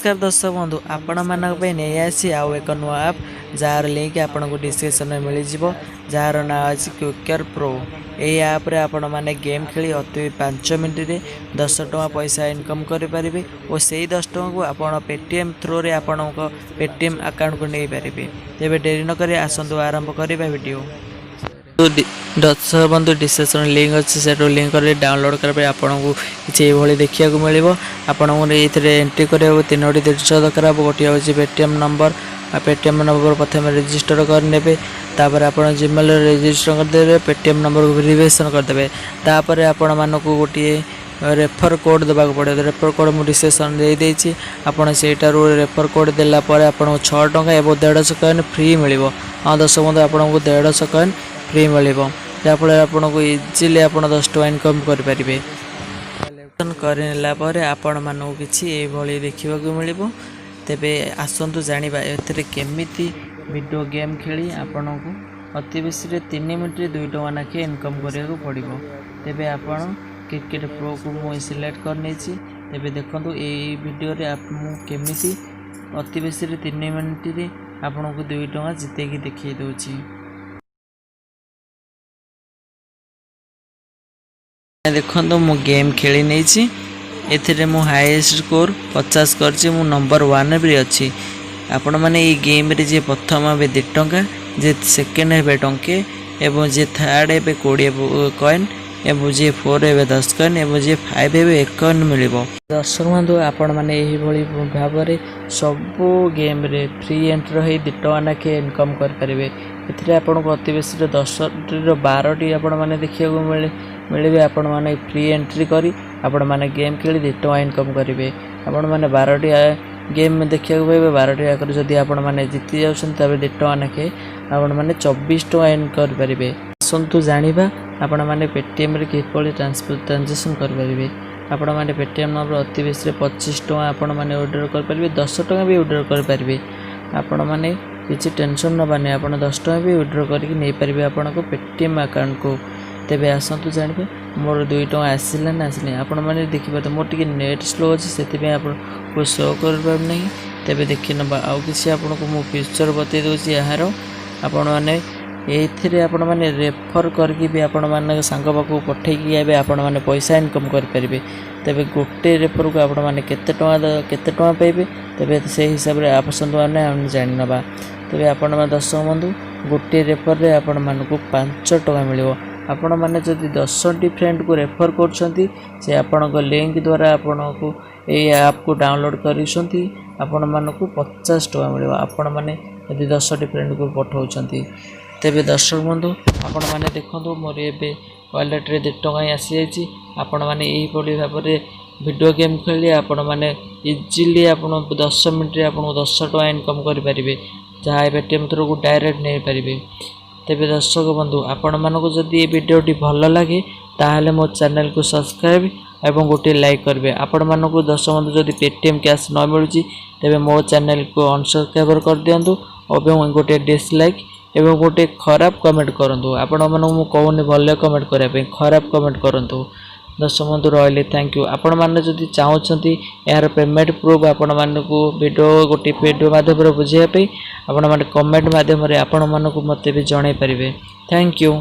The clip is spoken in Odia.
ନମସ୍କାର ଦର୍ଶକ ବନ୍ଧୁ, ଆପଣମାନଙ୍କ ପାଇଁ ନେଇ ଆସିଛି ଆଉ ଏକ ନୂଆ ଆପ୍, ଯାହାର ଲିଙ୍କ୍ ଆପଣଙ୍କୁ ଡିସ୍କ୍ରିପ୍ସନ୍ରେ ମିଳିଯିବ, ଯାହାର ନାଁ ଅଛି କ୍ୱିକର୍ ପ୍ରୋ। ଏହି ଆପ୍ରେ ଆପଣମାନେ ଗେମ୍ ଖେଳି ଅତି 5 ମିନିଟ୍ରେ 10 ଟଙ୍କା ପଇସା ଇନକମ୍ କରିପାରିବେ ଓ ସେଇ 10 ଟଙ୍କାକୁ ଆପଣ ପେଟିଏମ୍ ଥ୍ରୋରେ ଆପଣଙ୍କ ପେଟିଏମ୍ ଆକାଉଣ୍ଟକୁ ନେଇପାରିବେ। ତେବେ ଡେରି ନକରି ଆସନ୍ତୁ ଆରମ୍ଭ କରିବା ଭିଡ଼ିଓ। ଦର୍ଶକ ବନ୍ଧୁ, ଡିସ୍କ୍ରିପ୍ସନ୍ ଲିଙ୍କ୍ ଅଛି, ସେଠୁ ଲିଙ୍କ୍ କରି ଡାଉନଲୋଡ଼୍ କରିବା ପାଇଁ ଆପଣଙ୍କୁ କିଛି ଏଇଭଳି ଦେଖିବାକୁ ମିଳିବ। ଆପଣଙ୍କୁ ଏଇଥିରେ ଏଣ୍ଟ୍ରି କରିବାକୁ ତିନୋଟି ଜିନିଷ ଦରକାର ହେବ। ଗୋଟିଏ ହେଉଛି ପେଟିଏମ୍ ନମ୍ବର। ଆଉ ପେଟିଏମ୍ ନମ୍ବର ପ୍ରଥମେ ରେଜିଷ୍ଟର କରିନେବେ। ତାପରେ ଆପଣ ଜିମେଲ୍ରେ ରେଜିଷ୍ଟର କରିଦେବେ, ପେଟିଏମ୍ ନମ୍ବରକୁ ଭେରିଫିକେସନ୍ କରିଦେବେ। ତାପରେ ଆପଣମାନଙ୍କୁ ଗୋଟିଏ ରେଫର୍ କୋଡ଼୍ ଦେବାକୁ ପଡ଼ିବ। ରେଫର୍ କୋଡ଼୍ ମୁଁ ଡିସ୍କ୍ରିପ୍ସନ୍ ଦେଇଦେଇଛି। ଆପଣ ସେଇଟାରୁ ରେଫର୍ କୋଡ଼୍ ଦେଲା ପରେ ଆପଣଙ୍କୁ 6 ଟଙ୍କା ଏବଂ 150 କଏନ୍ ଫ୍ରି ମିଳିବ। ହଁ ଦର୍ଶକ ବନ୍ଧୁ, ଆପଣଙ୍କୁ 150 କଏନ୍ ଫ୍ରି ମିଳିବ, ଯାହାଫଳରେ ଆପଣଙ୍କୁ ଇଜିଲି ଆପଣ 10 ଟଙ୍କା ଇନକମ୍ କରିପାରିବେ। କରିନେଲା ପରେ ଆପଣମାନଙ୍କୁ କିଛି ଏଇଭଳି ଦେଖିବାକୁ ମିଳିବ। ତେବେ ଆସନ୍ତୁ ଜାଣିବା ଏଥିରେ କେମିତି ଭିଡ଼ିଓ ଗେମ୍ ଖେଳି ଆପଣଙ୍କୁ ଅତି ବେଶୀରେ 3 ମିନିଟ୍ରେ 2 ଟଙ୍କା ଲେଖାଏଁ ଇନକମ୍ କରିବାକୁ ପଡ଼ିବ। ତେବେ ଆପଣ କ୍ରିକେଟ୍ ପ୍ରୋକୁ ମୁଁ ସିଲେକ୍ଟ କରିନେଇଛି। ତେବେ ଦେଖନ୍ତୁ, ଏଇ ଭିଡ଼ିଓରେ ମୁଁ କେମିତି ଅତି ବେଶୀରେ 3 ମିନିଟ୍ରେ ଆପଣଙ୍କୁ 2 ଟଙ୍କା ଜିତେଇକି ଦେଖାଇ ଦେଉଛି। ଦେଖନ୍ତୁ, ମୁଁ ଗେମ୍ ଖେଳି ନେଇଛି। ଏଥିରେ ମୁଁ ହାଇଏଷ୍ଟ ସ୍କୋର 50 କରିଛି। ମୁଁ ନମ୍ବର ୱାନ୍ ବି ଅଛି। ଆପଣମାନେ ଏଇ ଗେମ୍ରେ ଯିଏ ପ୍ରଥମ ହେବେ 2 ଟଙ୍କା, ଯିଏ ସେକେଣ୍ଡ ହେବେ ଟଙ୍କେ ଏବଂ ଯିଏ ଥାର୍ଡ଼ ହେବେ 20 କଏନ୍ ଏବଂ ଯିଏ ଫୋର୍ ହେବେ 10 କଏନ୍ ଏବଂ ଯିଏ ଫାଇଭ୍ ହେବେ 1 କଏନ୍ ମିଳିବ। ଦର୍ଶକ ବନ୍ଧୁ, ଆପଣମାନେ ଏହିଭଳି ଭାବରେ ସବୁ ଗେମ୍ରେ ଫ୍ରି ଏଣ୍ଟ୍ରି ହୋଇ 2 ଟଙ୍କା ଲେଖାଏଁ ଇନକମ୍ କରିପାରିବେ। ଏଥିରେ ଆପଣଙ୍କୁ ଅତି ବେଶୀରେ 10ଟିର 12ଟି ଆପଣମାନେ ଦେଖିବାକୁ ମିଳିବେ। ଆପଣମାନେ ଫ୍ରି ଏଣ୍ଟ୍ରି କରି ଆପଣମାନେ ଗେମ୍ ଖେଳି 2 ଟଙ୍କା ଇନକମ୍ କରିବେ। ଆପଣମାନେ 12ଟି ଗେମ୍ ଦେଖିବାକୁ ପାଇବେ। 12ଟି ଯାକରେ ଯଦି ଆପଣମାନେ ଜିତି ଯାଉଛନ୍ତି, ତେବେ 2 ଟଙ୍କା ଲେଖାଏଁ ଆପଣମାନେ 24 ଟଙ୍କା ଇନକମ୍ କରିପାରିବେ। ଆସନ୍ତୁ ଜାଣିବା ଆପଣମାନେ ପେଟିଏମ୍ରେ କିଭଳି ଟ୍ରାଞ୍ଜାକ୍ସନ୍ କରିପାରିବେ। ଆପଣମାନେ ପେଟିଏମ୍ ନମ୍ବର ଅତି ବେଶୀରେ 25 ଟଙ୍କା ଆପଣମାନେ ୱିଡ୍ର କରିପାରିବେ, 10 ଟଙ୍କା ବି ୱିଡ୍ର କରିପାରିବେ। ଆପଣମାନେ କିଛି ଟେନସନ୍ ନେବାନି, ଆପଣ 10 ଟଙ୍କା ବି ୱିଡ୍ର କରିକି ନେଇପାରିବେ ଆପଣଙ୍କ ପେଟିଏମ୍ ଆକାଉଣ୍ଟକୁ। ତେବେ ଆସନ୍ତୁ ଜାଣିବେ ମୋର 2 ଟଙ୍କା ଆସିଲା ନା ଆସିନି। ଆପଣମାନେ ଦେଖିପାରୁଥିବେ, ମୋର ଟିକେ ନେଟ୍ ସ୍ଲୋ ଅଛି, ସେଥିପାଇଁ ଆପଣଙ୍କୁ ଶୋ କରିପାରୁନାହିଁ। ତେବେ ଦେଖିନେବା, ଆଉ କିଛି ଆପଣଙ୍କୁ ମୁଁ ଫିଚର୍ ବତେଇ ଦେଉଛି ଏହାର। ଆପଣମାନେ ଏଇଥିରେ ଆପଣମାନେ ରେଫର୍ କରିକି ବି ଆପଣମାନଙ୍କ ସାଙ୍ଗ ପାଖକୁ ପଠେଇକି ଏବେ ଆପଣମାନେ ପଇସା ଇନକମ୍ କରିପାରିବେ। ତେବେ ଗୋଟେ ରେଫର୍କୁ ଆପଣମାନେ କେତେ ଟଙ୍କା ପାଇବେ, ତେବେ ସେଇ ହିସାବରେ ଆସନ୍ତୁ ମାନେ ଆମେ ଜାଣିନେବା। ତେବେ ଆପଣମାନେ ଦର୍ଶକ ବନ୍ଧୁ, ଗୋଟିଏ ରେଫର୍ରେ ଆପଣମାନଙ୍କୁ 5 ଟଙ୍କା ମିଳିବ। ଆପଣମାନେ ଯଦି 10ଟି ଫ୍ରେଣ୍ଡକୁ ରେଫର୍ କରୁଛନ୍ତି, ସେ ଆପଣଙ୍କ ଲିଙ୍କ ଦ୍ୱାରା ଆପଣଙ୍କୁ ଏଇ ଆପ୍କୁ ଡାଉନଲୋଡ଼୍ କରୁଛନ୍ତି, ଆପଣମାନଙ୍କୁ 50 ଟଙ୍କା ମିଳିବ, ଆପଣମାନେ ଯଦି 10ଟି ଫ୍ରେଣ୍ଡକୁ ପଠାଉଛନ୍ତି। ତେବେ ଦର୍ଶକ ବନ୍ଧୁ, ଆପଣମାନେ ଦେଖନ୍ତୁ, ମୋର ଏବେ ୱାଲେଟ୍ରେ 2 ଟଙ୍କା ହିଁ ଆସିଯାଇଛି। ଆପଣମାନେ ଏହିଭଳି ଭାବରେ ଭିଡ଼ିଓ ଗେମ୍ ଖେଳି ଆପଣମାନେ ଇଜିଲି ଆପଣ 10 ମିନିଟ୍ରେ ଆପଣଙ୍କୁ 10 ଟଙ୍କା ଇନକମ୍ କରିପାରିବେ, ଯାହା ପେଟିଏମ୍ ଥ୍ରୁକୁ ଡାଇରେକ୍ଟ ନେଇପାରିବେ। ତେବେ ଦର୍ଶକ ବନ୍ଧୁ, ଆପଣମାନଙ୍କୁ ଯଦି ଏ ଭିଡ଼ିଓଟି ଭଲ ଲାଗେ, ତାହେଲେ ମୋ ଚ୍ୟାନେଲକୁ ସବସ୍କ୍ରାଇବ୍ ଏବଂ ଗୋଟିଏ ଲାଇକ୍ କରିବେ। ଆପଣମାନଙ୍କୁ ଦର୍ଶକ ବନ୍ଧୁ, ଯଦି ପେଟିଏମ୍ କ୍ୟାସ୍ ନ ମିଳୁଛି, ତେବେ ମୋ ଚ୍ୟାନେଲକୁ ଅନସବସ୍କ୍ରାଇବ୍ କରିଦିଅନ୍ତୁ ଏବଂ ଗୋଟିଏ ଡିସଲାଇକ୍ ଏବଂ ଗୋଟିଏ ଖରାପ କମେଣ୍ଟ କରନ୍ତୁ। ଆପଣମାନଙ୍କୁ ମୁଁ କହୁନି ଭଲ କମେଣ୍ଟ କରିବା ପାଇଁ, ଖରାପ କମେଣ୍ଟ କରନ୍ତୁ। ଦର୍ଶକ ବନ୍ଧୁ, ରହିଲି, thank you. ଆପଣମାନେ ଯଦି ଚାହୁଁଛନ୍ତି ଏହାର ପେମେଣ୍ଟ ପ୍ରୁଫ୍ ଆପଣମାନଙ୍କୁ ଗୋଟିଏ ଭିଡ଼ିଓ ମାଧ୍ୟମରେ ବୁଝାଇବା ପାଇଁ, ଆପଣମାନେ କମେଣ୍ଟ ମାଧ୍ୟମରେ ଆପଣମାନଙ୍କୁ ମୋତେ ବି ଜଣାଇ ପାରିବେ। Thank you.